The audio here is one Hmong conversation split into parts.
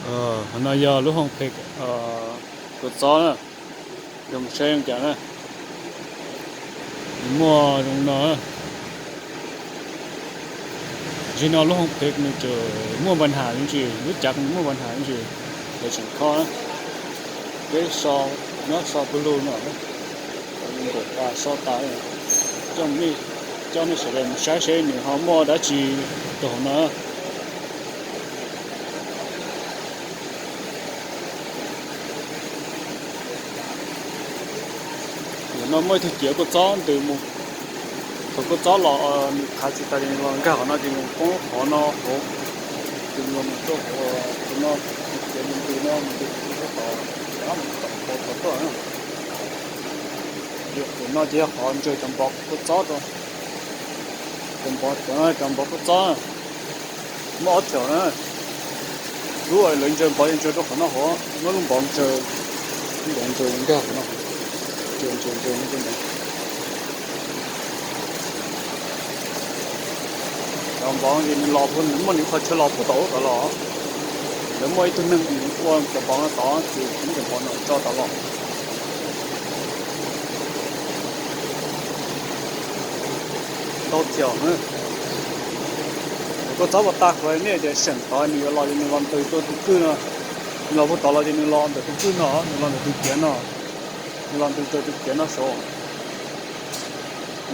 Qhov no yog lub hoob phem kua txob na, yog mus saib zoo cas na, muaj zoo no. Zim no lub hoob phem nws tseem muaj npa nham ntsis, lub cav nws muaj npa nham ntsis, es tseem kho na. Peb so, nyob so pawg lug no, nkaum tas so tas, coj nej sawv daws mus saib seb nws ho muaj dab tsi rau hauv no. Ntawm no muaj ib tug ciav kua txob ntws mus, thaum kua txob los nws khav tsis tas ces nws los nkag qhov no ces nws poob qhov no hauv, ces nws los mus rau hauv tus no, tus ciav ntws ntws no mus ntws ntws ntws rau tom, tom qhov tuaj na. Tus no ces yog qhov ntsaws cov npov kua txob rau, cov npov, cov npov kua txob na. Muaj ob thaum na, lub lawv ntsaws npov ces ntsaws rau qhov no hauv, muab lub npov ntsaws, lub npov ntsaws nkag qhov no, ntsaws ntsaws ntsaws no. Cov npov ces nws los, muaj nws qhov chaw los puag tom ub tod los. Lawv muaj ib tug neeg ua cov npov no tod ces muab cov npov no tso tod los. Ntau tiam, kua txob puas tag kuv hais nej tias seem tod nws yuav los ces nws los ntws rau tus kwj no, nws los puag tod los ces nws los ntawm tus kwj no, nws los ntawm tus ciav no, nws los ntws rau tus ciav no saud,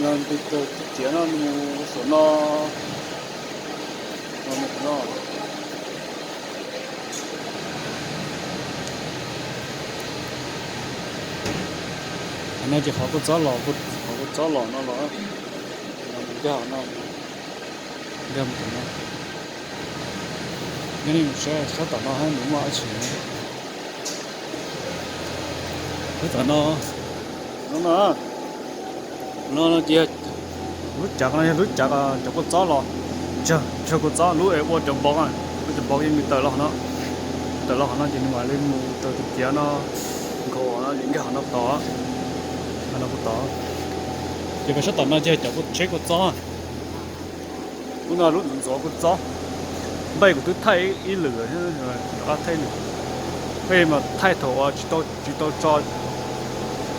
nws los ntws rau tus ciav no mus saum no, no. Qhov no ces qhov kua txob los, qhov kua txob los no los, no mus nkag no, nkag mus tom no. Nyob nej mus saib sab tom no nws muaj dab tsi. Sab tom no, no no, no no ces lub cav no yog lub cav cov kua txob los, tsawg kua txob lub es ua cov npov, lub cov npov yeej nws tawm los qhov no, tawm los qhov no ces nws mam li mus rau tus ciav no, nkhaus no ces nkag qhov no tod, qhov no puag tod. Ces pem sab tom no ces cov tsheb kua txob. Lub no lub ntxuav kua txob, npej kuv twb thaij ib lwm, rov qab thaij lwm. Peb mas thaij thaum uas tsis tau tso,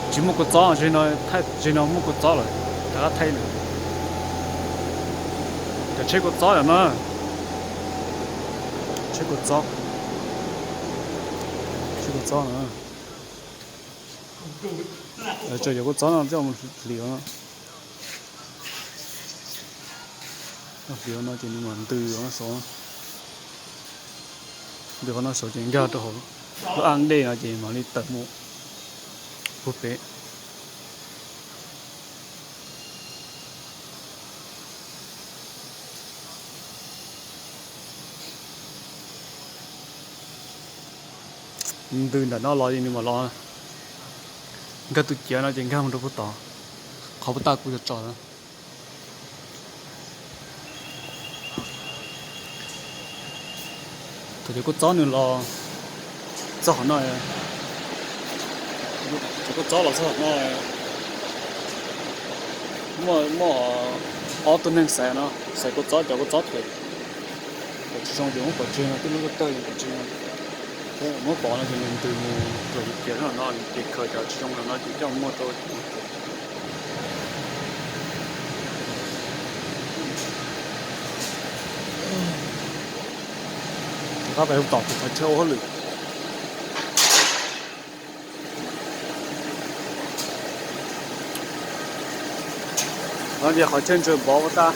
tsis muaj kua txob, zeg no muaj kua txob lawm, rov qab thaij lwm. Cov tsheb kua txob yom na, tsheb kua txob, tsheb kua txob na. Tso cov kua txob no coj mus hliv no. Hliv no ces nws mam ntws saud, ntws qhov no saud ces nkag rau hauv lub aj dej no ces mam li tawm mus puag pem. Ntws ntawm no los ces nws mam los nkag tus ciav no ces nkag mus rau puag tod, qhov puag ta kuv tso tso. Thaum cov kua txob nws los txog qhov no, cov kua txob los txog qhov no, muaj, muaj ob tug neeg xaiv no, xaiv kua txob, cov kua txob thaum tsis zoo ces muab pov tseg no, tej lub kua tawg ces pov tseg no. Muab pov no ces nws ntws mus rau tus ciav no, ces khaws cov tsis zoo no ces coj muag rau. Rov qab pem hu tom kuv qhov chaw ua hauj lwm. No ces qhov chaw ntsaws npov ua tag.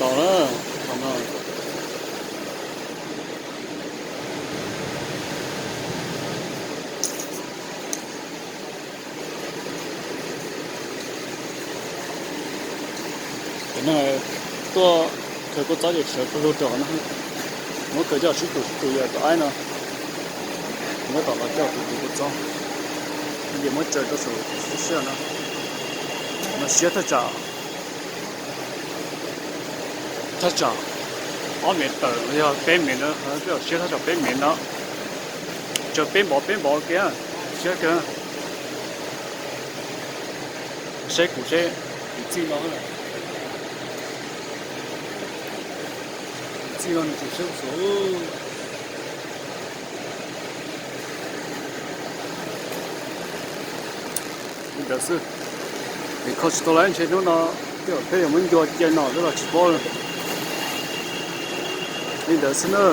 Los na, los no. Cov neeg tuaj khaws kua txob ces sawv pawg lug rau qhov no, muab khaws coj sib tus sib tus yog tus aib no, muab tom los coj tus khaws kua txob, ces muab tsaws rau saum sib sib no. Siab thaj tsam, thaj tsam ob mev tawm los yog peb mev na, siab thaj tsam peb mev no, tsawg peb npov peb npov kiag, siab kiag. Saib kuv seb, kuv txij no, kuv txij no nws tseem saib kuv xwb. Li ntawd xwb. Es kho tsis tau lawm ntshe hnub no tej zaum peb yuav muab ncua cia no xwb los tsis paub. Li ntawd xwb na.